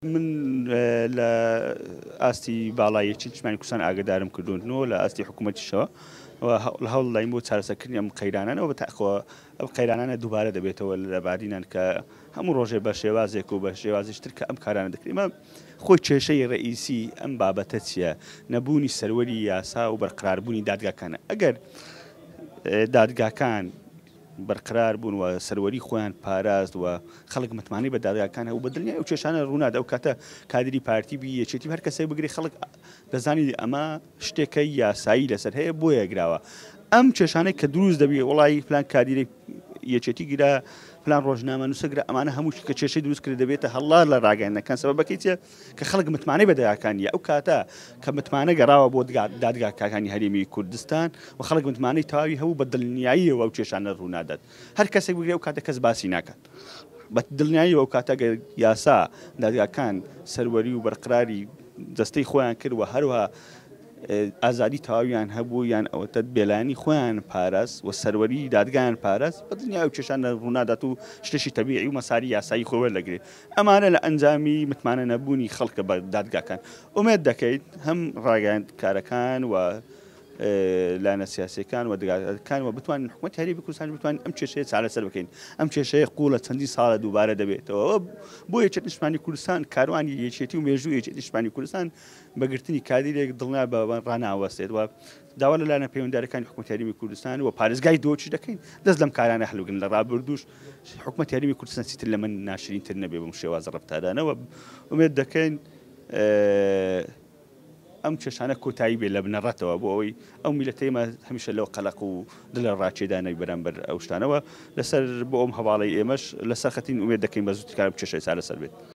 من لە ئاستی باڵای یەکێتی نیشتمانی کوردستان ئاگدارم کردوونەوە لە ئاستی حکوومەتیشەوە و لە هەوڵداین بۆ چارەسەرکردنی ئەم قەیرانانەوە بە تاقەوە ئەم قەیرانانە دووبارە دەبێتەوە لە بادینان کە هەموو ڕۆژێ بە شێوازێک و بە شێوازیش تر کە ئەم کارانە دەکرێت. ئێمە خۆی کێشەی ڕئیسی ئەم بابەتە چییە؟ نەبوونی سەروەری یاسا و بەرقراربوونی دادگاکانە. ئەگەر دادگاکان بەرقرار بوون و سەروەری خۆیان پاراست و خەڵک متمانەی بە دادگاکان هەبوو، بە دڵنیایی ئەو کێشانە ڕوونادە. ئەو کاتە کادری پارتی بی یەکێتی هەر کەسێک بگری خەڵک دەزانی ئەمە شتێکە یاسایی لەسەر هەیە بۆیە گراوە. ئەم کێشانەی کە دروست دەبی وڵی فلان کادیری یەکێتی گرا، فلان ڕۆژنامەنووسە گرا، ئەمانە هەموو کە کێشەی دروست کرد دەبێتە هەڵا لە ڕاگەیاندنەکان. سەبەبەکەی چییە؟ کە خەڵک متمانەی بە دادگاکان نییە. ئەو کاتە کە متمانە گەڕاوە بۆ دادگاکانی هەرێمی کوردستان و خەڵک متمانەی تەواوی هەبوو، بە دڵنیاییەوە ئەو کێشانە ڕوونادات. هەر کەسێک بگرێ ئەو کاتە کەس باسی ناکات. بە دڵنیاییەوە ئەو کاتە گەر یاسا دادگاکان سەروەری و بەرقراری دەستەی خۆیان کرد و هەروەها ئازادی تەواویان هەبوو یان ئەوەتە بێلایەنی خۆیان پاراست و سەروەری دادگایان پاراست، بە دڵنیایی ئەو کێشانە ڕوونادات و شتێکی تەبیعی و مەساری یاسایی خۆی وەردەگرێت. ئەمانە لە ئەنجامی متمانە نەبوونی خەڵکە بە دادگاکان. ئومێد دەکەیت هەم ڕاگەیاندکارەکان و لایەنە سیاسیەکان و دادگاکان و بتوانین حکوومەتی هەرێمی کوردستان بتوانین ئەم کێشەیە چارەسەر بکەین. ئەم کێشەیە قووڵە، چەندین ساڵە دووبارە دەبێتەوە. بۆ یەکێتی نیشتمانی کوردستان، کاروانی یەکێتی و مێژوو یەکێتی نیشتمانی کوردستان بە گرتنی کادیرێک دڵنیا بە ڕاناوەستێت و داوا لە لایەنە پەیوەندیدارەکانی حکوومەتی هەرێمی کوردستان و پارێزگای دهۆکیش دەکەین دەست لەم کارانە هەڵبگرن. لە ڕابردووش حکوومەتی هەرێمی کوردستان چیتر لە من ناشرینتر نەبێ بەم شێوازە ڕەفتارانەوە. ئومێد دەکەین ئەم کێشانە کۆتایی بێ لە بنەڕەتەوە بۆ ئەوەی ئەو میللەتەی ئێمە هەمیشە لەو قەلەق و دلە ڕاکێدا نەبی بەرامبەر ئەو شتانەوە. لەسەر بۆ ئەم هەواڵەی ئێمەش لەسەر خەتین، ئومێد دەکەین بە زووتر کار ئەم کێشەیە چارەسەر بێت.